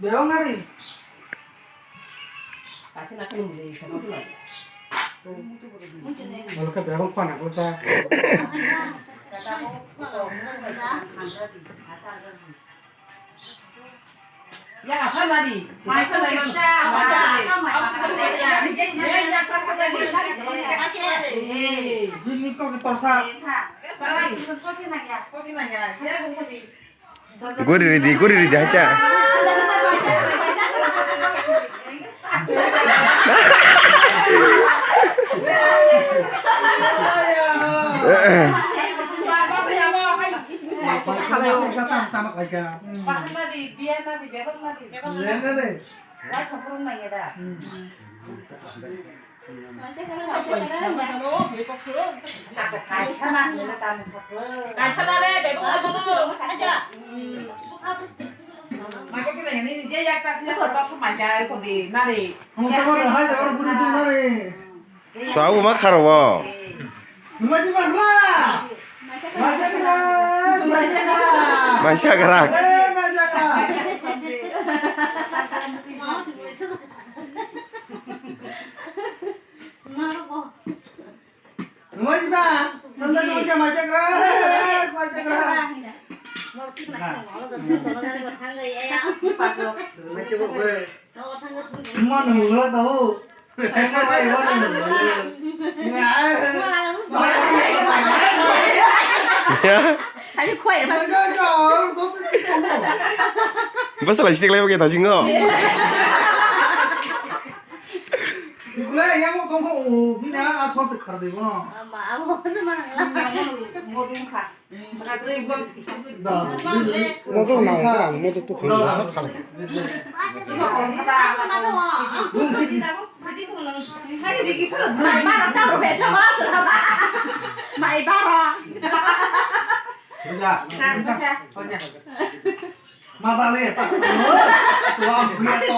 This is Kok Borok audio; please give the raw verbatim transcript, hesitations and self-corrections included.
Bebak nari. Wala ka bebak pana ko sa. Ya, apa nari? Mai ko kita. Jini ko kita sa. Kopi nanya. Kopi nanya. Ya, kopi. Guri ridi, guri ridi, hacha. Sabu ma kharo bo. Maisa gra. Maisa gra. Nungoi jiba, nanda nungoi jama chakra, ma chakra. Ma nungoi tau. Ai ma lai ma nungoi. Tadi khuai re, ma. Basa lai stik lai bagi tadi ngo. Ikula yang mau tongkho o bina asal se khar debo. Ama abo se mana la. Modung kha. Modung nang, modung tu khang sa sa. Mai bara. Sudah. Mata le. Wah, biasa.